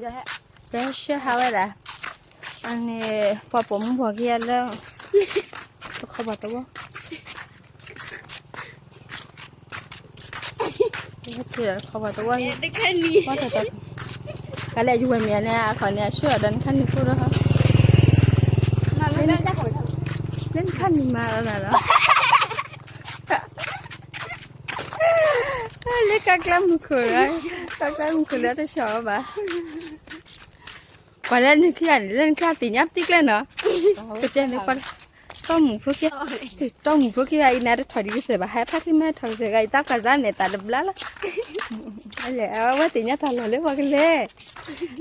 ယဟဲဆှၢဟးဝဲဒၣ်, အန့ၣ် ပှၤပိာ်မုၣ်ဖိခံဂၤလၢ တခီပှၤသဝီ, တခီပှၤသဝီ, တခါန့ၣ် ကလဲၤယဝဲၢ်မ့ၢ်န့ၣ် အခီန့ၣ် အဆှၢအီၤဒီးနခါန့ၣ်ဖိဒီး, လၢနခါန့ၣ်မၤလီၤနၤလီၤ. လၢကါကျါမုၢ်ခိၣ်လီၤ, ကါကျါမုၢ်ခိၣ်လီၤတဆီၣ်အီၤဘၣ်. ပှၤလၢနခံဂၤန့ၣ် လၢနခံဂၤသ့ၣ်ညါပသံကျဲနီၤ, ကတဲန့ၣ်ပှၤ, တီမုၣ်ဖိခံ, တီမုၣ်ဖိခံဂၤအံၤနၤတထီၣ်ဒံးကစၢၢ်ဘၣ် ဟဲဖးထံမ့ၢ်ထီၣ်ကစၢၢ်ဂၤအံၤ တၢ်ကွၢ်စါန့ၣ် တၢ်တဘျါလီၤ. အလဲၤအဝဲသ့ၣ်ညါတၢ်လီၢ်လၢပှၤကလဲၤ,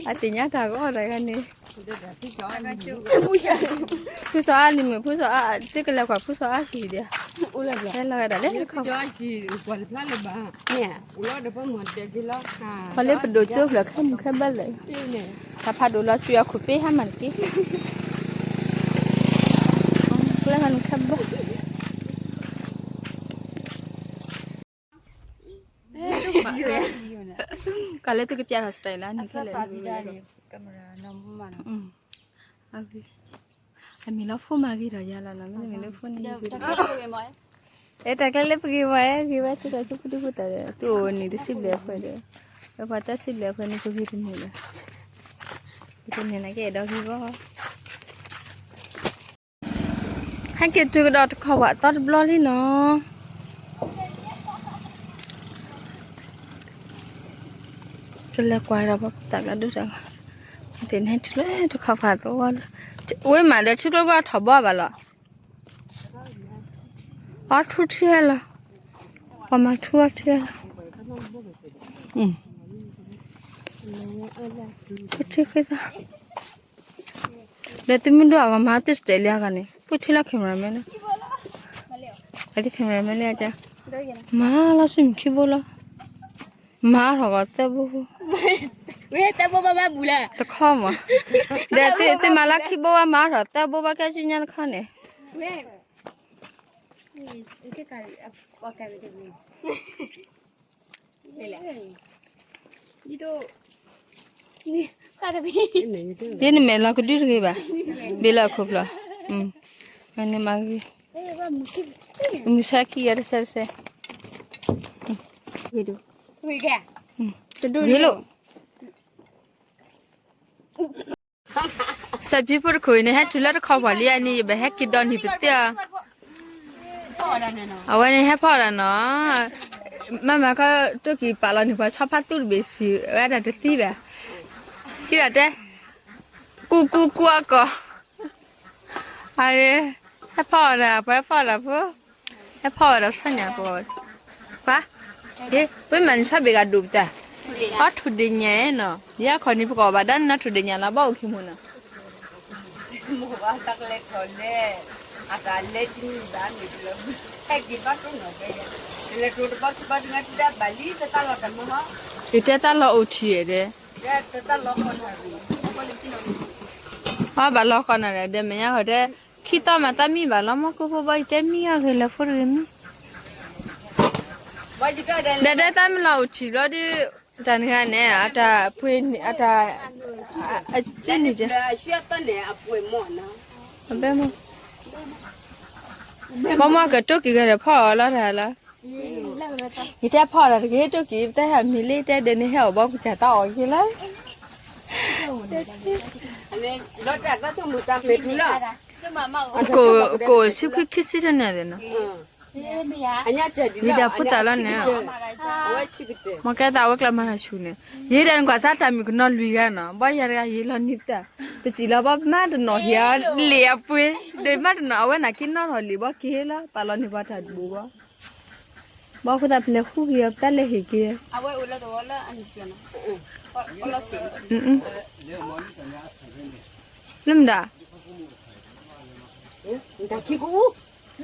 အသ့ၣ်ညါတၢ်ဂီၢ်တဂၤန့ၣ် ဖုစီၤအါလံမ့ၢ်ဖုစီၤအါ, သုကလဲၤကွၢ်ဖုစီၤအါဟံၣ်ဒံး, ဟဲလီၤဝဲဒၣ်လၢတခီ, ပှၤလၢပဒိၣ်ကၠိဖျၢၣ်ခဲမုၢ်ခဲဘၢလၢာ်, တၢ်ဖးဒိၣ်လီၤကွံာ်အခိၣ်ပ့ဟါမၢ်တက့ၢ်, ကျဲမုၢ်ခဲဘၢ ကလဲၤသုကပျဲထီၣ် style လၢနံၤခဲလၢာ်, အမံၤလီၤဖိမၤဂ့ၤဒီးယၤလီၤနီၤ, မ့တမ့ၢ်လၢဖိန့ၣ်, အဲတၢ်ကျဲလၢပဂ့ၤဝဲ, ဂ့ၤဝဲသုဒီးသုပဒုဖိတၢ်ဒီး သုအိၣ်နံၤတဆံဘျဲၣ်အဖၢဒီး, ဝဲပှၤတၢ်ဆံဘျဲၣ်အဖၢန့ၣ်ပဂ့ၤတန့ၢ်ဒီး, ပတန့ၢ်နာ်က့အဲၣ်ဒိးဂ့ၤဂီၢ် ဟဲက့ၤတုၤကဒီးတခီပှၤသီတဘျီလံနီၤ, ကလဲၤကွၢ်ဒီးပှၤသးကဒိၣ်တၢ်, သ့ၣ်န့ၣ်ဟဲတုၤလၢတခီပှၤသဝီလီၤ, ဝဲမးဒီးထံကျိကီၢ်ထီၣ်ဘီဘၣ်လီၤ, အီထူထံဟဲလီၤ, ပှၤမၤထူအီထံဟဲလီၤ, ထူထံဃ့သီ ဒီးသုမ့ၢ်ဒိၣ်အဂီၢ်မၤသ့ၣ်စတဲးလံအဂီၢ်န့ၣ် ပှ့ၤထံလီၤ cameraman န့ၣ်, အဒ် cameraman လံအကါ, မၤလီၤဆူမုၢ်ခံဘိလီၤ, မၤထီၣ်ဂီၤသၢဘိ, တခီမး, ဒီးသုမၤလီၤခံဘိဝဲမၤထီၣ်သၢဘိဘၣ်ကဲဆူညါတခီန့ၣ် ယနမဲာ်လီၤကဒုတဂ့ၤဘၣ်, ဘ့ၣ်လၢအခိၣ်ဖျီၣ်, မ့ၢ်န့ၣ်မၤဂ့ၤ, မုၢ်ဆါခံဂၤတဆဲတဆဲ, ဂ့ၤလိာ်, စးဖံဖိတခိၣ်အံၤန့ၣ် ဟဲတုၤလၢတခီပှၤလံအန့ၣ် ယဘၣ်ဟဲက့ၤဒီးနံၤပသ့ၣ်အီၤ အဝဲန့ၣ်ဟဲဖီၣ်ဒၣ်နီၤ, မ့မ့ၢ်ခီ တိၢ်ကံၢ်ပာ်လီၤန့ၣ် ပှၤဆီဖါသူတဘ့ၣ်စံးဝဲဒၣ်တသံဘၣ်, စံးဒၣ်တဲ, ကူကူကူအကီၢ်, အ, ဟဲဖီၣ်ဝဲဒၣ် ပှၤဟဲဖီၣ်ဒၣ်ဖိ, ဟဲဖီၣ်ဝဲဒၣ်ဆီညၣ်ပှၤ, ပှၤ, ဝဲမၤန့ၣ်ဆီဘ့ၣ်ဂၤဒိၣ်ပတၢ်, အီထူၣ်ဒ့ၣ်ညါနီၤ, ယဲအခီၣ်န့ၣ်ပကီၢ်ဘၣ်ဒၣ်နၤထူၣ်ဒ့ၣ်ညါလီၤ ဘၣ်အိၣ်ခံမူနီၤ အတၢ်လဲၤထီၣ်လဲၣ်, အတၢ်လဲၤတမံၤဘၣ်မ့ၢ်တလၢ, ဟဲက့ၤဘၣ်တိၢ်နီၣ်ကဲ, လဲၤတိၢ်တဘီခံဘီတဂၤတဒါဘၣ်လံ တသးလီၤတၢ်မဟါ, ယတဲသးလီၤအိၣ်ထံၣ်ဒီး, တသးလီၤဃီနၤရံၣ်, အဘၣ်လီၤဃီနၤရံၣ်ဒီး မဲာ်ညါဃီတဲ, ခံသီမးသးမံဘၣ်လီၤ မ့ၢ်ကူဖိဘီ ယတဲမံအဂ့ၤလၢဖိတဂ့ၤမံ ဒီးတဲသးမ့ၢ်လီၤအိၣ်ထံၣ်ဘျီဒုး, တၢ်နဂၤန့ၣ် အတၢ်ပှ့ၤန့ၣ် အတၢ်, အစ့န့ၣ်, ဘၣ်မ့ၢ်ကတိၢ်က့ၤဂဲၤဒီးဖီၣ်အီၤလီၤတၢ်လီၤ, ယတဲဖီၣ်တၢ်တဂ့ၤ တိၢ်က့ၤ ပတဲဟဲမံၤလံ တဲဒၢးန့ၣ်ဟဲအီၣ်ဘီကစၢ်တၢ်အီၣ်က့ၤလီၤ ကအိၣ်ဆံခွံခံဆံတန့ၣ်နီၤ, ယံၤဒၣ်ဖိသၣ်လီၤန့ၣ်, မ်ကဲသးဝဲကျါမၤတၢ်ဆူၣ်န့ၣ်, ယံၤဒၣ်နကွၢ်စၢ်တၢ်မုၣ်ကနီၤလွံၢ်ဂၤနီၤ ဘီယၤတဂၤယံၤလီၤနံၤပတၢ်, ပစံးလီၤဘီမၤတနီၤဟံးအီၤလံာ်အပှ့ၤ, ဒီးမၤတနီၤအဝဲန့ၣ်က့ၤနီၣ်ထီၣ်လံာ်ဘီက့ၤလီၤ ပာ်လီၤန့ၢ်ပှၤတၢ်တဘိဘီ ဘီဖိသၣ်ပလဲၤဃုက့ၤအီၤ ပတၢ်လဲၤဟ့ၣ်က့ၤ, လၢမတၤ,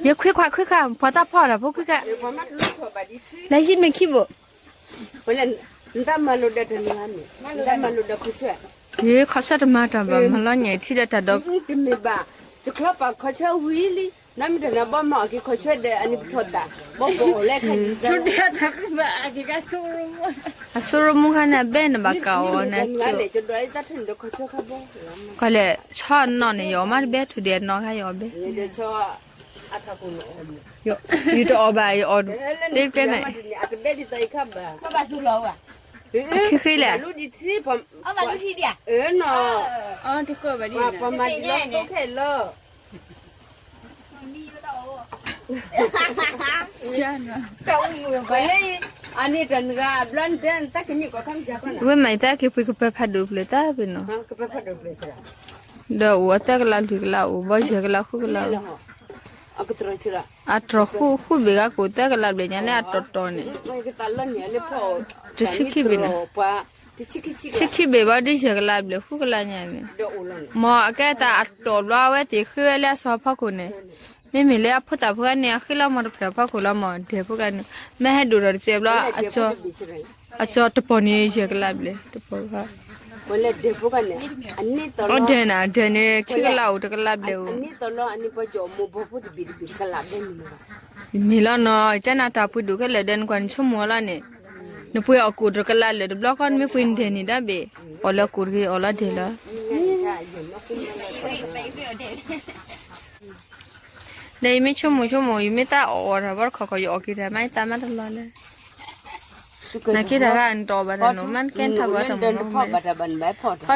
ယခွံခွါခွံခွါ ပှၤတၢ်ဖီၣ်တၢ်ဖိခွံခွါ, လၢယမ့ၢ်ခံဘိ, ယခီၣ်ဆၢတမၤတၢ်ဘၣ် မၤလီၤညါထံဒီးတၢ်ဒီး, တမ့ၢ်ဘၣ်, ယချီပာ်ခီၣ်ဆၢဝံၤလံ နမ့ၢ်တနၤဘီမၤအီၤက့ၤခီၣ်ဆွဲဒီး အနံၤပထီၣ်သး ဘီကအိၣ်လဲၣ်ခါဒံးစၢ် အဆိရမူခါန့ၣ် အဘဲနဘၣ်ကးအီၤန့ၣ် ကွၢ်လဲၣ် ဆီအနီၢ်န့ၣ် ယအီၣ်မးတဘဲ ထူၣ်ဒံးအနီၢ်ခါယအီၣ်ဘဲ ယတအီၣ်ဘၣ် ယအီၣ်ဒိၣ် တကဲန့ၣ် ခံဃ့လဲၣ် ဝဲမၤတၢ်က့ၤပှ့ၤကပၢၤဖးဒိၣ်တဖျၢၣ် တၢ်ပ့ၤနီၤ ဒီးအိၣ်အသၢကလးလွံၢ်ကလးအိၣ် ဘီယဲၢ်ကလးဃုကလးအိၣ် အတြီၤဃုဘ့ၣ်ဂၤကိၣ်သၢကလးဘျဲၣ်ညါလၢအတီၤတီၤန့ၣ် တဆံခံဘ့ၣ်န့ၣ် ဆံခံဘ့ၣ်ဘၣ်ဒ်ယဲၢ်ကလးဘျဲၣ်ဃုကလးညါန့ၣ် မ်အကဲတၢ်အတီၤဘျီအဝဲသ့ၣ်ဃ့ဝဲလၢအစီၤဖီခိၣ်န့ၣ် မ့မ့ၢ်လၢအဖိသၣ်ဖိဂၤန့ၣ် အဃ့လီၤမီၤတဖျၢၣ်ဖီခိၣ်လီၤမီၤ ဒဲးဖိဂၤန့ၣ် မ့ၢ်ဟဲဒိၣ်ထီၣ်တစဲးဘျီ အစီၤတပီၢ်န့ၣ်ယဲၢ်ကလးဘျဲၣ် တပီၢ်ဂၤ အဒဲးန့ၣ် အဒဲးန့ၣ် ခံကလးအိၣ်တကလးဘျဲၣ်အိၣ် မ့ၢ်လီၤနီၤ ယတဲနၤတၢ်ပှ့ၤဒိၣ်ခဲလၢာ်ဒီး နကွၢ်နဆိကမိၣ်အီၤလီၤန့ၣ် နပှ့ၤအီၣ်ကိၣ်တကလးလၢာ်တဘျီဃီ နမ့ၢ်ပှ့ၤနဒဲးန့ၣ်ဒၣ်ဘ့ၣ် အီၣ်လၢကိၣ်တဂ့ၤ အီၣ်လၢဒဲးလီၤ ဒီးယမ့ၢ်ဆိကမိၣ်ဆိကမိၣ် ယမ့ၢ်သးအီၣ်အီၣ်တၢ်ဘီတခီၣ်ခီၣ် ယအီၣ်က့ၤတၢ်မး ယသးမးတလီၤလၢ နက့တၢ်ဂၤနတအီၣ်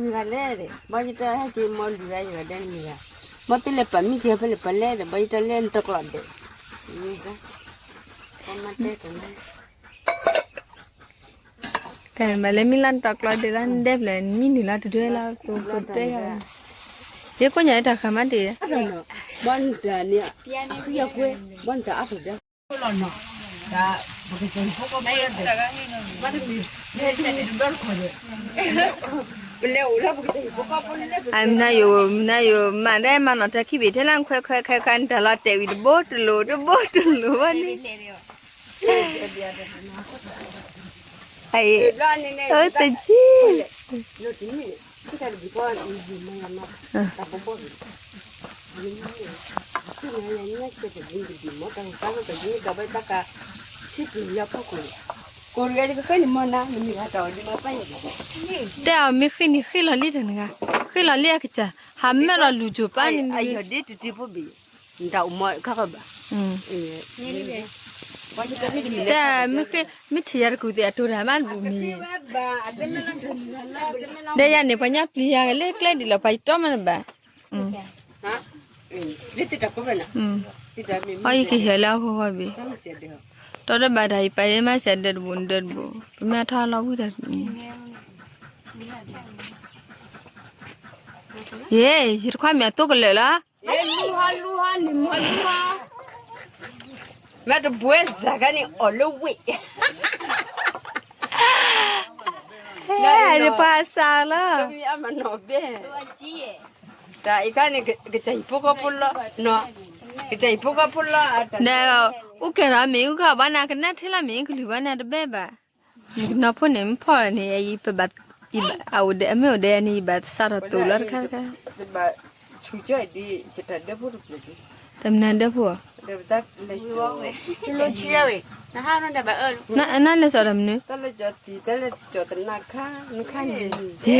ဘၣ်တၢ်နီၤ မ့ၢ်နကဲထီၣ်ဘၣ်တၢ်နီၤ ဖီထီၣ်မးတဖီၣ်ဘၣ်တၢ် တဲန့ၣ်အဖီၣ်ဘၣ်တၢ် နဲဘျီနဘၣ်ဖီၣ်တၢ် နဲထူဒဲဒၣ်ညါဆဲးက့ၤအပှ့ၤဂၤလဲၣ် ဘၣ်ယတဟဲက့ၤမီၤလုၢ်ဂၤယဂၤဒဲန့ၣ်ဂၤ မ့ၢ်တုၤလၢပမံခ့ဖဲလဲၣ်ပလဲၣ်ဒီး ဘၣ်ယတလဲၣ်နတကျီၢ်ဒဲး တဲဘၣ်လၢမံလၢနတကျီၢ်ဒဲးလၢ နဒဲးဖျၢၣ်နမံနုာ်လီၤတဒွဲလီၤ ကိးတဒွဲဂၤ ယကိးညါတၢ်ဃၢၤမးတ့ၢ် ဘၣ်နတၢ်န့ၣ် အဃံအကွဲ ဘၣ်နတၢ်အါထီၣ်ဒၢ အမနၤယိၤ မနၤယိၤ မၤဒဲးမၤနီၢ်တၢ်ခံဘ့ၣ်ထဲလၢနခွဲးခွဲးခွဲးခွဲး နတၢ်လီၤတဲာ်ဝံၤတဘိတလိၤ တဘိတလိၤဘၣ်န့ၣ် အတကံ တဲအီၤမ့ၢ်ဃ့န့ၣ်ဃ့လီၤလံတၢ်နဂၤ ဃ့လီၤလံအကစၢ် ဟးမၢလီၤလူၤကၠိၤပၢ်န့ၣ် တဲမ့ၢ်ဃ့ မ့ၢ်ထံၣ်ယၤတကူၣ်သ့ၣ်အတိၤတၢ်မးတဘူၣ်န့ၣ် ဒီးယၤန့ၣ် ပှၤညီပျံၤယၤလၢကျဲဒ်လီၤ ပှၤယတီမးတဘၣ် အီယကဟဲလၢအဂီၢ်ဂီၢ်ဘ့ၣ် တီတဘၣ်တၢ်ယပာ်ယဲမၤစၢၤဒၢးတဘိန့ၣ်ဒၢးတဘိ ပမ့ၢ်ထီၣ်လီၤဝံၤတၢ် ယဲ ယတခွါမ့ၢ်အသိကလၢာ်လီၤ လူဟီလူဟီန့ၣ်မီလူဟီ မ့ၢ်တဘှဲစၢ်ခါန့ၣ်အီၣ်လၢဝ့ၢ် ပှၤစၢ်လီၤ မ့ၢ်အမနီၢ်ဘဲ တၢ်အံၤခါန့ၣ် ကစၢ်ဟံၣ်ဖိဃီဖိလီၤ ကစၢ်ဟံၣ်ဖိဃီဖိလီၤ ဒီး အိၣ်ကဲထီၣ်မ့ၢ်အူကဘၣ်နၤ ကနၣ်ထဲလီၤမ့ၢ်ကလုၢ်ဘၣ်နၤတဘဲဘၣ် နီၢ်ဖိန့ၣ် မ့ၢ်ဖီၣ်န့ၣ် အဝဲဒၣ် အမ့ၢ်အိၣ်ဒီးန့ၣ် ယဘၣ်သးထီၣ်သိးလီၤတခါတခါ တမနၤဒၢဖိဧါ နလဲၤစီၤတမနုၤ ဟဲ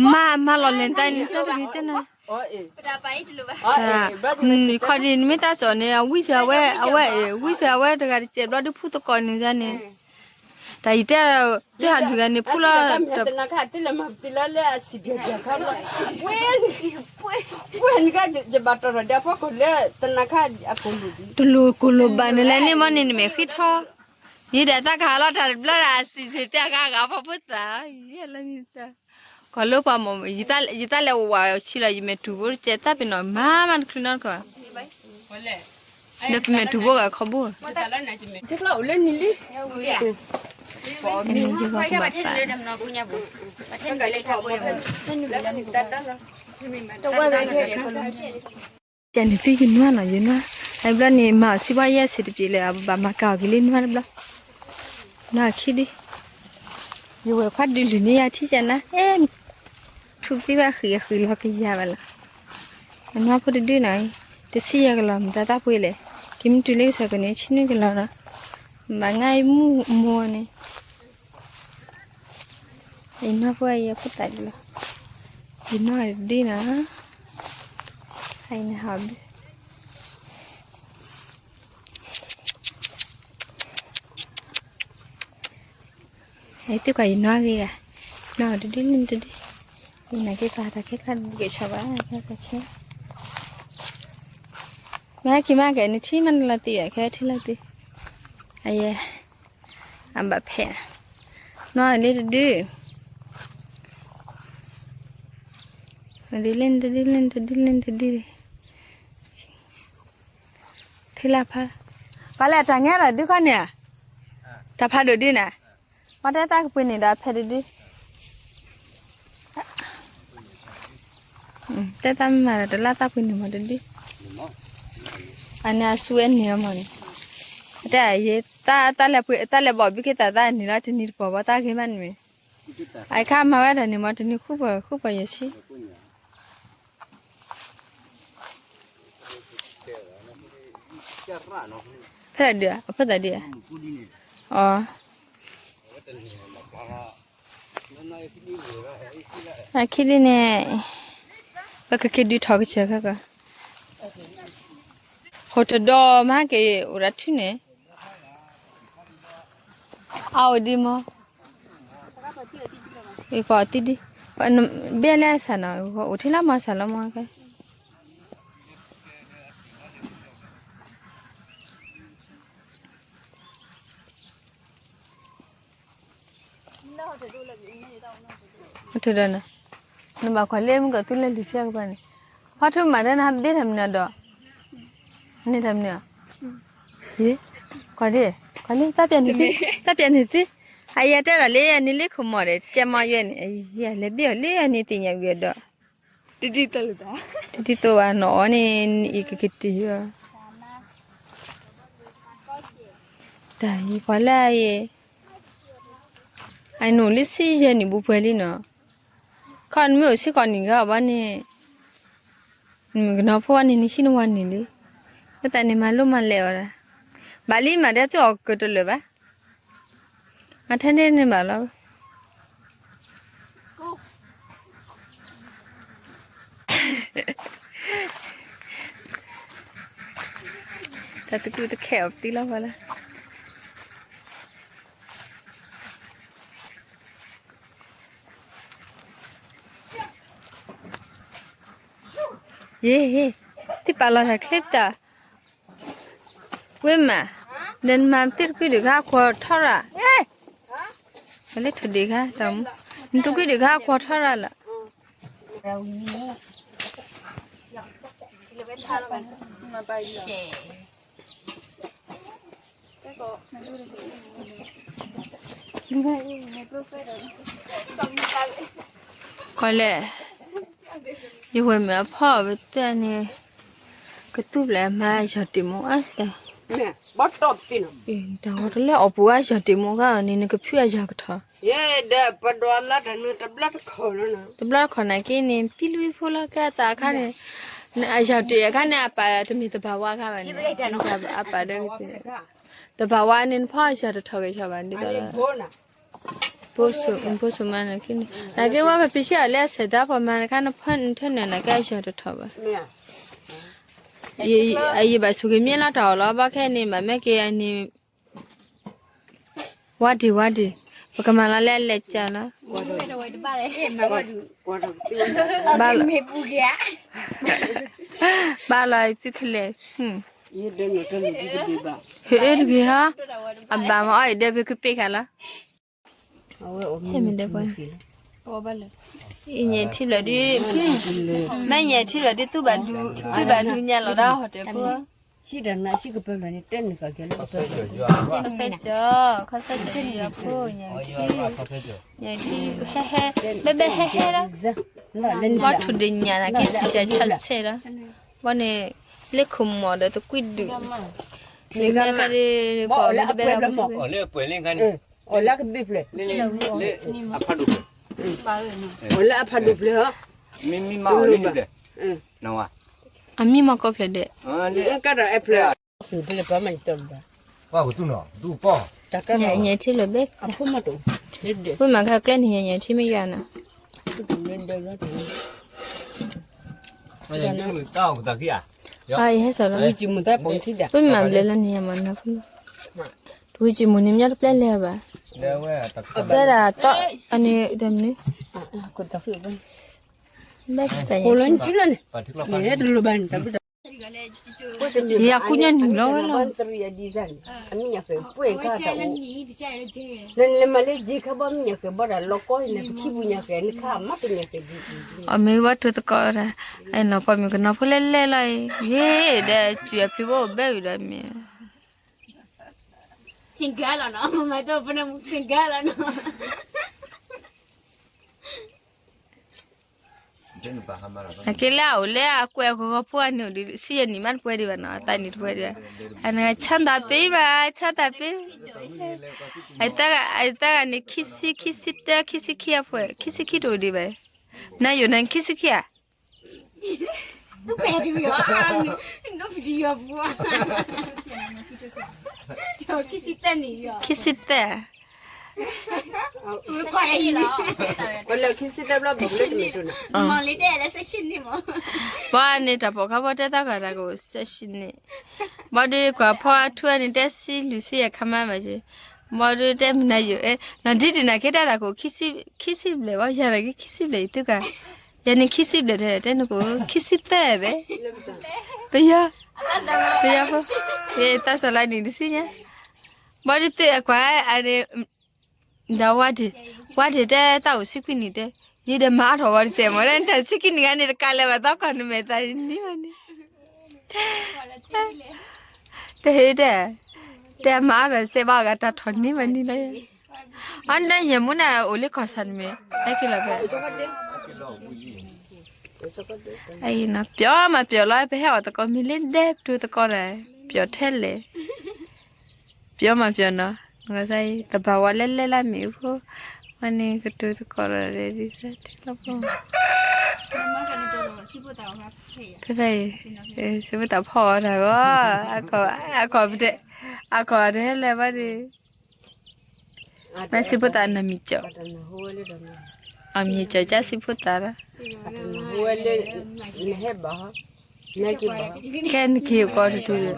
မၤ မၤလီၤလဲၤတၢ်န့ၣ် စၢ်တဂ့ၤကနၤ ခီဒံးနမ့ၢ်တၢ်စီၤန့ၣ် အဝံၣ်စၢၤအဝဲ အဝဲ ဝံၣ်စၢၤအဝဲတဂၤတစဲးဘျီ ဒုးဖုသကိးန့ၣ်စၢ်န့ၣ် တၢ်အံၤတဲ သုဟးဒုးဂၤန့ၣ် ဖုလီၤ တလိၤကိၢ်လိာ်ဘၣ်န့ၣ်လဲၣ်န့ၣ် မ့ၢ်န့ၣ်မ့ၢ်ဃံထီ ယံၤဒီးတၢ်ကဟးလီၤတၢ်တဘျီဒီး အစံးစ့ၢ်တဲဂၤဂၤဖီဖိသၣ် ယဲလၢန့ၣ်တၢ် ကီၢ်လၢပှၤမ့ၢ် ယသးလဲၤဝဲဆံလီၤ ယမဲာ်တူၢ်ဘိတကဲ သးပ့ၤနီၣ်မၤမးတချုးနီတခီ ဒီးပမဲာ်တူၢ်ဘိဂၤခီဘိ ကဲန့ၣ်သုယနွၤနီၤ ယနွၤ အဘျီန့ၣ် မၤအီၤစံးဘၣ်ယဲစ့ၢ်တပျ့ၤလၢ အဘၣ်မၤကၤအီၤက့ၤလံနွၤတဘျီ နွၤခံဒံ ယဝဲခွါဒုးလုၢ်န့ၢ်ယၤထံကဲနၤ အဲ ထူၣ်သံဘၣ်ဃံးအဃံးလီၤကယၤဘၣ်လီၤ. အနီၢ်ဖိတဒုနီၤ, တဆံယဲၢ်ကလီၤ မတၤတၢ်ပှ့ၤလဲၣ်, က့ၤမ့ၢ်တုၤလၢကစၢၢ်ကန့ၣ် ဆံနွံကလီၤနီၤ, ဘၣ်ငါအံၤမူမိၢ်န့ၣ်, အံၤနီၢ်ဖိအံၤအဖိသၣ်ဒ်လီၤ, ယနီၢ်ဒ်နီၤ, အံၤန့ၣ်ဟီဘၣ် အံၤသုကွၢ်ယနီၢ်ဂ့ၤဂၤ, နီၢ်တဒုလၢတဒု, အံၤနာ်က့ၤပာ်တၢ်ခဲကျါတဒုကဆီဘၣ်, ခဲခဲခဲ, မ့ၢ်ဟဲက့ၤမးကဲ နထံၣ်မးနလီၤတံၢ်ဘၣ် ခဲထံၣ်လီၤတံၢ်, အယဲ, အဘၣ်ဖဲ, နီၢ်လၢတဒု, ဒုလၢတဒုလၢတဒုလၢတဒု, ထံၣ်လၢဖး, ပှၤလဲၤတၢ်ငဲဒီးဒုခီန့ၣ်, တၢ်ဖးဒိၣ်ဒုန့ၣ်, ပှၤတဲတၢ်ကပှ့ၤန့ၣ်ဒီးဖဲတဒု တဲတၢ်မ့ၢ်မးဒီးတလၢတၢ်ပှ့ၤန့ၣ်မးတဒု, အန့ၣ်အစူဝဲန့ၣ်အမ့ၢ်န့ၣ်, တဲယဲ, တၢ်လဲၤဘီၣ်ဘုခ့တၢ်သးန့ၣ်လီၤ တနံၤတပီၢ်ဘၣ်တၢ်ဂ့ၤမးန့ၣ်မ့ၢ်, အခါမၤဝဲဒၣ်န့ၣ်မ့ၢ်တနံၤဃုပှဲၤဃုပှဲၤယဲၢ်ဆံ ဖဲဒၣ်ဒုးဧါ, အဖိသၣ်ဒုးဧါ, အီ, အခံဒုန့ၣ်, ပကက့ၤဒုးထီၣ်ကစၢၢ်ခဲကီး, ဟိၣ်တဒီးမၤက့ၤအိၣ်ဒီးထူန့ၣ်, အအိၣ်ဒံးမး, ပှၤတံဒံ, ဘဲလဲၣ်ဆၣ်နီၤ, အိၣ်ထံလီၤမၤဆၣ်လီၤမၤခဲ ဟီၣ်ထူၣ်ဒီးန့ၣ်, နဘၣ်ကွၢ်လၢမုၢ်ကီၢ်သူလၢလွံၢ်ထံအကပၤန့ၣ်, ဟီၣ်ထူၣ်မၤတၢ်နၤဒ့တၢ်မနုၤဒီး, န့ၢ်တၢ်မနုၤ, ယ, ကွၢ်ဒ့, ကွၢ်လၢတၢ်ပျဲန့ၣ်သ့, တၢ်ပျဲန့ၣ်သ့, အယတဲဒၣ်လၢအန့ၣ်လၢခိၣ်မီၢ်ဒီး ကဲမီၢ်ယွဲန့ၣ် အယလဲၤဘ့ၣ်အီၤလၢအန့ၣ်သ့ၣ်ညါဝံၤအဒီး တဒ်သိးဘၣ်နီၤ အီၤန့ၣ် အံၤကကတၢၢ်, တၢ်အံၤပှၤလၢအံၤ, အနိၣ်လၢဆံယဲၢ်နံၣ်ဘူးပှဲၤလံနီၤ, ခီနမ့ၢ်အိၣ်ဆံဃိးနံၣ်ဂ့ၤအီၤဘၣ်န့ၣ်, နမ့ၢ်ကနီၤဖိအီၤန့ၣ် နဆံနဝၤနံၣ်လံ, အသးန့ၣ်မၤလိမၤလဲၣ်အီၤဒၣ်, ဘၣ်လံမၤဒဲးသုအီၣ်ကတၢၢ်လၢၤဘၣ် မၤထဲန့ၣ်န့ၣ်ဘၣ်လီၤ. တၢ်တကူတခဲအီၤပသံလီၤဖီလာ်. ယ့ၣ်, သုပာ်လီၤတၢ်ချ့ပတၢ်, ဝ့မး, ဒီးနမၤသုတကွံဒုးခါကွီၤထီၣ်ရၣ်, လၢထိၣ်ဒံးခါ, နတကွံဒုးခါကွီၤထီၣ်ရၣ်လီၤ. ကွၢ်လဲၣ်, ယဝဲၢ်မ့ၢ်အဖီၣ်ဝဲတၢ်န့ၣ်, ကသူၣ်ဘျဲၣ်မၤယီၤတ့ၢ်မူအါတၢ်, တၢ်ဝဲတလၢအီၣ်ပူၤအါယီၤတ့ၢ်မူခါအီၤန့ၣ် နကဖုအယီၤကထီၣ် တဘျီတခီၣ်န့ၣ် ပံလွံၢ်ဖိလီၤကဲအသးအခါန့ၣ်, အယီၤတ့ၢ်အခါန့ၣ် အပာ်တမ့ၢ်သဘာဝါခါဘၣ်န့ၣ်, အပာ်ဒီး သဘာဝါန့ၣ် နဖီၣ်အယီၤတထီၣ်က့ၤဆီဘၣ်ဒ်သိးဒီး, ဖိစိမါန့ၣ်, နာ်က့ဝဲပပစံးအီၤလၢအဆဲးတၢ်ပှၤမၤတခါနဖီၣ်နထၢနုာ်နာ်က့အယီၤတထီၣ်ဘၣ်. ယဘၣ်ဆိၣ်ဂ့ၤမ့ၢ်လီၤတၢ်အီၣ်လီၤ ဘၣ်ခဲန့ၣ် ဘၣ်မ့ၢ်က့ၤအန့ၣ် ဝါဒံးဝါဒံး, ပကမၤလီၤလၢအလဲၤကၢ်လီၤ. ဘၣ်လီၤသုခဲလၢာ်, ဟ့ၣ်အၢတဂ့ၤဟီ, အဘၣ်မၤအီၣ်အံၤဒဲးပကပ့ၢ်ခါလီၤ. အံၤညဲထံဘျီဒု, မ့ၢ်ညဲထံဘျီဒု သုဘၣ်ဒုးညါလီၤဒၣ်ဟီၣ်တဲာ်ဖိ ခီစဲကီ, ခီစဲကီယီဖိ, ညဲထံ, ညဲထံ, ဟဲဟဲ, ဘဲဘဲဟဲဟဲလီၤ, ဘီထိၣ်ဒ့ညါနၤက့ၤဆူၣ်ဆဲးဆဲးလီၤ, ဘီန့ၣ်, လၢခိၣ်မီၢ်ဒီးတကွံဒုး, တမ့ၢ်ခါဒ်, ပှၤမ့ၢ်တဘဲလီၤ, အီၣ်လၢကဘ့ၣ်ဖျၢၣ်, အဖးဒိၣ်ဖျၢၣ် အိၣ်လၢအဖးဒိၣ်ဖျၢၣ်ဟီ, မ့မ့ၢ်မၤအီၤလၢနံၤဒီး, နဝၤ, အမံမီၢ်ကိးဖျၢၣ်ဒီး, ကဒီးအဲဖျၢၣ်, ပှၤကသူၣ်နီၤ, သူၣ်ပီၢ်, ညၣ်ထံလၢဘဲ, ဝိမၤခါကျဲန့ၣ် ညၣ်ထံမ့ၢ်ယွၤနီၤ, ဟဲစီၤလီၤ, ဝိမၤဘျဲလီၤန့ၣ်ယမၤနီၤဖု, တဝံၤစံၣ်မူၤန့ၣ် မညီတပျဲလဲၣ်ဘၣ်, တဲဒၣ်တီအန့ၣ်ဒီးမနုၤ, ဘဲတၢ်ညါ, ယၤကူညါနုာ်လီၤဝဲလီၤ, အမ့ၢ်ညါဃဲၤပှဲၤခါတၢ်အိၣ်, နလဲၤမၤလၢယ့ခါဘီမ့ၢ်ညါဃဲၤဘီဒၣ်လီၤကီနပခံပူၤညါဃဲၤနခါမၤတညါဃဲၤဒ်, အမ့ၢ်ဘၣ်ထိၣ်သကိးဒၣ်, အဲၣ်နီၤပှၤမုၣ်ကနီၤဖိလဲၣ်လဲၣ်လီၤအံၤ, ယ့ၣ်ဒီးစံၣ်အပျံၤဘိအိၣ်ဘဲဝံၤဒီးမ့ၢ် single လီၤနီၤ, မမၤတပနမူ single လီၤနီၤ, နက့လၢအအိၣ်လၢအကွဲးအဂီၤဂီၤဖိအန့ၣ်အိၣ်ဒံး စံယဲၢ်နံၣ်မးတပှဲၤဒံးဘၣ်နီၤ, အသးနံၣ်တပှဲၤဒံးဘၣ်, အနဆၢတၢ်ပ့ၤဘၣ်, ဆၢတၢ်ပ့ၤ, အသးဂၤန့ၣ် ခံဆံ ခံဆံတၢ ခံဆံခံအဖှဲၣ် ခံဆံခံတအိၣ်ဒံးဘၣ်, နယိာ်နခံဆံခံဧါ ခံဆံသၢ, ပှၤန့ၣ်တၢ်ပိာ်ခွါဖိတဲသးဂၤတၢ်ကအိၣ် ဆယ့်ရှစ်နှစ်, ဘၣ်ဒီးကွၢ်ဖီအထူအန့ၣ် တဲဆံလွံၢ်ဆံယဲၢ်ခါမးဘၣ်က့, ဘၣ်ဒီးတဲမနုၤယိာ်, နဒ်တနၤက့တၢ်တၢ်ကအိၣ် ခံဆံဘျဲၣ်ဘၣ်, ယၤန့ၣ်က့ ခံဆံဘျဲၣ်ယသုက, ယၤန့ၣ် ခံဆံဘျဲၣ်တဲ တဲနကအိၣ် ခံဆံသၢဘၣ်, ပယီၤ, ပယီၤဖိ, သးစၢ်လၢနံၣ်တဆံညါ, ဘၣ်ဒီးသုအကွၢ်အန့ၣ် ဒီးဝါဒ့ၣ်, ဝါဒ့ၣ်တဲတၢ်အိၣ်ဆံခွံနံၣ်တဲ, ယဒီးမၤအါထီၣ်ဂီၤတစဲးမးလၢ တၢ်ဆံခွံနံၣ်ဂၤန့ၣ် တကးလၢၤဘၣ်သီခီၣ်နမဲာ်သးနံၤမးန့ၣ်, တဟ့ၣ်တဲ, တဲမၤအါထီၣ်တစဲးဘၣ်အဂၤတၢ်ထီၣ်နံၤမးန့ၣ်လီၤ, အန့ၣ်ယဲၢ်မူနၤအိၣ်လၢကီၢ်ဆၣ်နမဲာ်, ဟဲက့ၤလီၤဖဲ ပျီမးပျီၤလီၤ ပဟဲအီၣ်သကိးမ့ၢ်လၢဒဲပတိၤသကိးဒီး ပျီၤထဲလဲၣ်, ပျီမးပျီၤနီၤ, သဘၣ်ဝါလဲၣ်လဲၣ်လၢမ့ၣ်အူဖိ, ဝဲန့ၣ်ကတိၤသကိးဒီးဒ်စဲထံလီၤဖိ, ဖဲဖဲအံၤ, စံးဖိသၣ်ဖီၣ်အီၤတၢ်ဂီၤ, အခီၣ်တဟဲလၢၤဘၣ်ဒီး မ့ၢ်စံးဖိသၣ်နမံၤကၠီၣ်, အမံၤကၠီၣ်ကၢ်စံးဖိသၣ်လီၤ, ခဲနက့ၤကီးတတုၤဒီး,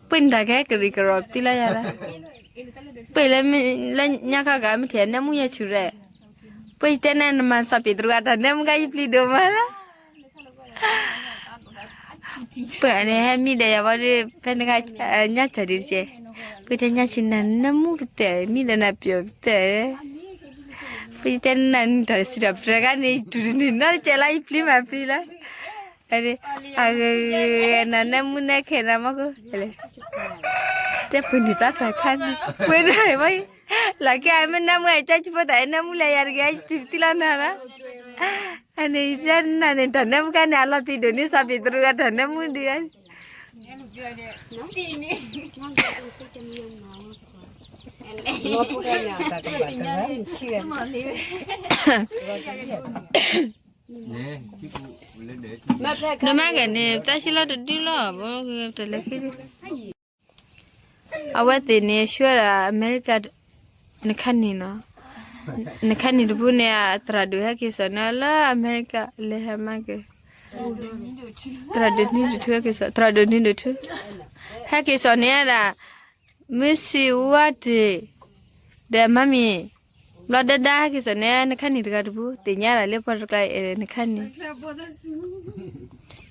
ပှ့ၤနတၢ်ကဟဲကရံၣ်ကရီပသံလၢယၤလီၤ, ပှ့ၤလၢလၢညါခီဂၤမ့ၢ်ထံၣ်နၢမူယဲဆူၣ်ရဲၣ်, ပှ့ၤတဲနဲနမၤစီၤပ့းတရူးအတၢ်နၢမူကါယပျံၤဒိၣ်မးလီၤ ပှၤန့ၣ်ဟဲမံဒီးယၤဘၣ်ဒီး ဖဲနကညၣ်စၢ်ဒံးတကဲ, ပှၤတဲညၣ်ဆံနၤနၢမူကတၢၢ် မံဒီးနၢ်ပျီၢ်ကတၢၢ်, ပှၤတဲနၤနတၢ်စံးထီၣ်ပတြၢၤခါန့ၣ် တုၤတန့ၢ်နီတကဲလၢ ယပျံၤမးပျံၤလီၤ, အဂ့ၤဂ့ၤ နနၢမူနၢခဲနၤမီၢ်ကိၣ်, တဲပှၤန့ၣ်သးတၢ်ခါန့ၣ် ပှၤန့ၣ် လၢကဲမ့ၢ်နၢမူအကၢ်ဆံးဖိသၣ် နၢမူလဲၤယၤတဂ့ၤ ယပျံၤပသံလီၤနၤလီၤ, အန့ၣ်ယနၤန့ၣ် တၢ်နၢမူခါန့ၣ် အလီၤပျံၤဒိၣ်န့ၢ်စီၤပ့းတရူးအတၢ်နၢမူဒံးဧါ, နမၤဂ့ၤန့ၣ် တၢ်ဟံးလီၤတဒုလီၤ ဘၣ်တလဲၤခံဒု အဝဲသ့ၣ်န့ၣ် ဆှၢဒၣ်အမဲရကၤ နခါနံၣ်နီၤ, နခါနံၣ်တပူၤန့ၣ် သရၣ်ဒိၣ်ဟဲက့ၤစိာ်န့ၢ်လၢအမဲရကၤ လဲၤဟဲမၤက့ၤ, သရၣ်ဒိၣ်နံၤဒိၣ်ထူဟဲက့ၤစိာ် သရၣ်ဒိၣ်နံၤဒိၣ်ထူ ဟဲက့ၤစိာ်န့ၢ်ဒၣ် မုၢ်ဆံးဝါတ့ၢ် ဒီးမါမံၤ ဘျီဒၢဒါဟဲက့ၤစိာ်န့ၢ် နခါနံၣ်တဂၤတပူၤ သ့ၣ်ညါဒၣ်လၢပှၤတကျါအဲၣ်နခါနံၣ်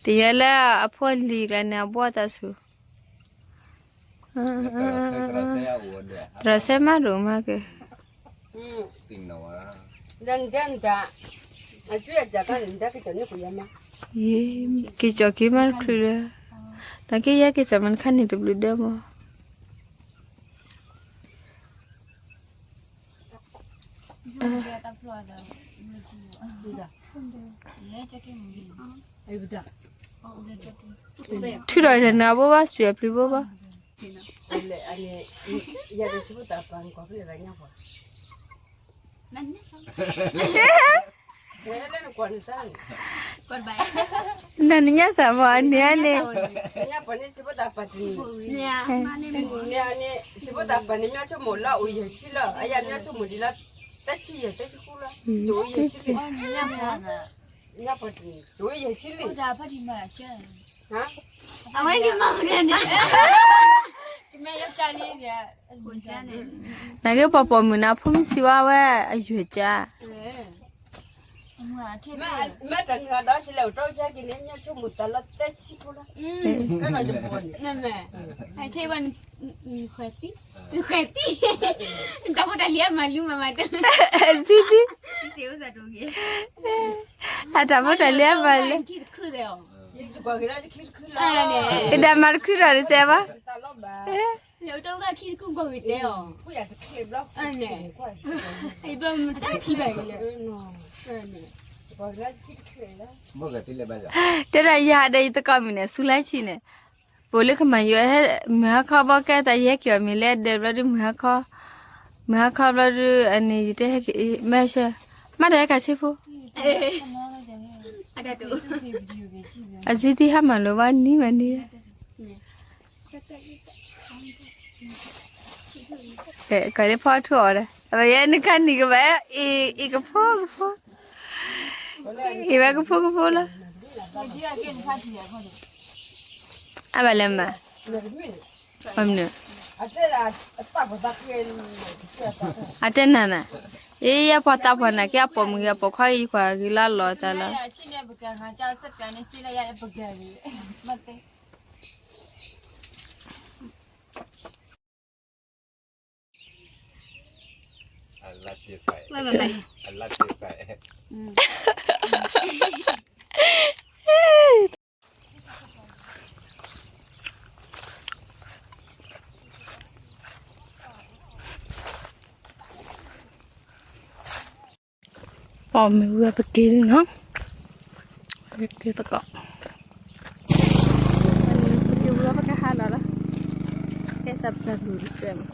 သ့ၣ်ညါလၢအဖိအလံၤကျါန့ၣ် အဘှီသးဆူၣ် သရၣ်စဲမးဒိၣ်မးက့ၤ က့ၤကၠီၣ်က့ၤမးတချုးလၢ နက့ယဲက့ၤကၠီၣ်မးနခါနံၣ်တဘျုးဒၢမး ထုးထီၣ်တၢ်နၤဘိဘၣ် စူၢ်အပျံၤဘိဘၣ် ယၤတဆံဖိသၣ်ပှၢ်နကွၢ်ဖဲလဲၣ်ဘၣ်ညါပှၢ် နညါစၢ်မ့ၢ်အန့ၣ်န့ၣ်, အဝဲန့ၣ်မ့ၢ်န့ၣ်, နက့ၤပှၤပိာ်မုၣ်နၤဖိမုၣ်စံးဝဲအယွၤကၠါ, မ့ၢ်တနၤဒီး ကလဲၤအိၣ်တၢ်ကဲက့ၤန့ၣ် မ့ၢ်ဆိကမိၣ်သးလီၤသၢဆံဖိလီၤ, ကဲလီၤယဖိန့ၣ်, နဃဲၤသံ, နဃဲၤသံ, နတၢ်ဖိတၢ်လံၤအမၤလူမၤမၤတၢ်, စံးသံ, အတၢ်ဖိတၢ်လံၤအမၤလူ, ကဒၣ်မၤတခုထီၣ်တစဲးဘၣ်, တဲဒၣ်ယၤဒီးယသကိးမုၣ်န့ၣ် ဆူလါဆံန့ၣ်, ပိာ်လၢကမၤယွၤဟဲမုၢ်ဟါခီဘီကဲသးယဟဲက့ၤအီၤမ့ၢ်လၢဒဲးဘျီဒုးမုၢ်ဟါခီ, မုၢ်ဟါခီဘျီဒုးအန့ၣ် ယတဲဟဲက့ၤ မ့ၢ်ဆၢ, မ့ၢ်တၢ်ဟဲက့ၤဆံဖိ, အစံးသံဟးမၤလိာ်ဘၣ်နံၤမးနံၤ, ကဲလၢဖီထူအီၤဒီး အဝဲယဲနခါနံၤကဘၣ်, အံၤကဖိကဖိ, အံၤဝဲကဖိကဖိလီၤ, အဘၣ်လဲၤမၤ, မနုၤ, အတဲနၤနၤ, ယဲယဲပှၤသးပှၢ်နၤက့အပိာ်မုၣ်ဂ့ၤ အပိာ်ခွါဂ့ၤ ယကွၢ်ဂ့ၤလၢအလီၤသးလီၤ, ပိာ်မုၣ်ဝဲပက့ၤနီၤ, ပက့ၤသကိး, ပက့ၤဝဲပကဟးလီၤလီၤ, ကဲသးပတၢ်လူၤတစဲးမး,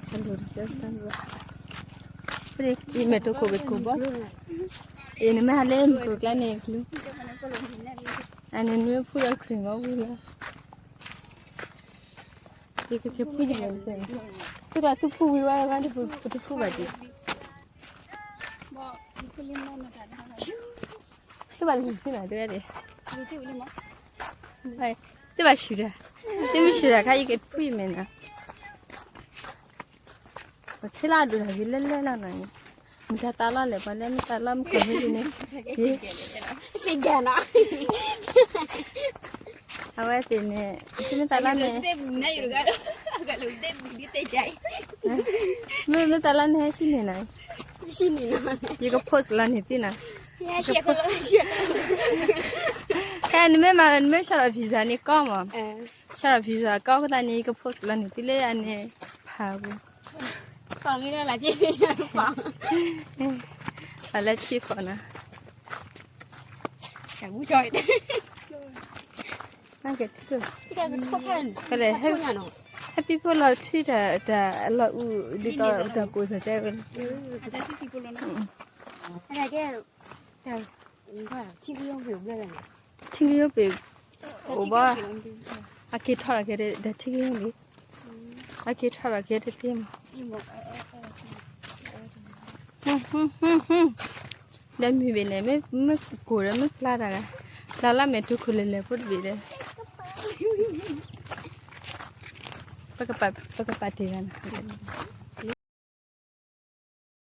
တၢ်လူၤတစဲးတၢ်လူၤ, အံၤမဲာ်တခိၣ်က့ၤခိၣ်ဘီ, အံၤနမ့ၢ်ဟးလၢမုၢ်ခိၣ်ကျါန့ၣ်ကျူ, အန့ၣ်နမ့ၢ်ဖူလီၤခရံာ်မီၢ်ဝံၤလီၤ, ယကက့ၤဖူယမဲာ်တစဲး, သုတၢ်သုဖူဝံၤဝဲဘၣ်ဒီး ပတဖူဘၣ်ဒံး သုဘၣ်လူၤဆ့နၤ တဲဝဲဒၣ်, သုဘၣ်ဆူၣ်တၢ်, သုမ့ၢ်ဆူၣ်တၢ်ခါ ယကဖှံမဲာ်နၤ, ပထံၣ်လၢအဒိၣ်တၢ်ဂ့ၤလဲၣ်လဲၣ်လီၤနီၤ, မ့ၢ်တၢ်သးလီၤလဲၣ် ပှၤလၢမ့ၢ်သးလီၤမ့ၢ်ကီၢ်မ့ၢ်ဂ့ၤန့ၣ်, စ့ၢ်ကီးနီၤ အဝဲသ့ၣ်န့ၣ် သုမ့ၢ်သးလီၤန့ၣ်, မ့ၢ်မ့ၢ်သးလီၤန့ၣ် ဟဲဆံန့ၣ်နၤ, ယက post လီၤန့ၢ်သုနီၤ, ဟဲနမ့ၢ်မၤ နမ့ၢ်ဆှၢထီၣ် visa န့ၣ်ကီမး, ဆှၢထီၣ် visa ကီအဃိသတးန့ၣ် ယက post လီၤန့ၢ်သုလၢအန့ၣ်ဖးပူၤ, ပှၤလၢထံဖီနီၤ ဟဲပံဖိလီၤထွံတၢ် တၢ်လီၤအူ ဒ်သိးတၢ်ကိးစၢ်တဲဝဲလီၤ, ထံကယိပ့ၤအိၣ်ဘၣ်, အက့ၤထီၣ်လီၤက့ၤဒီးထံကယိလံ, အက့ၤထီၣ်လီၤက့ၤတသ့မး, ဒီးမုၢ်ဘ့ၣ်န့ၣ် မ့ၢ်ကိၢ်ဒီးမ့ၢ်ပျၢ်တၢ်ဂၤ, ပျၢ်လၢမဲာ်တူၢ်ခိၣ်လဲၤလဲၤဖိတဘ့ၣ်ဒီး, ပကပာ်တ့ၢ်ဂၤန့ၣ်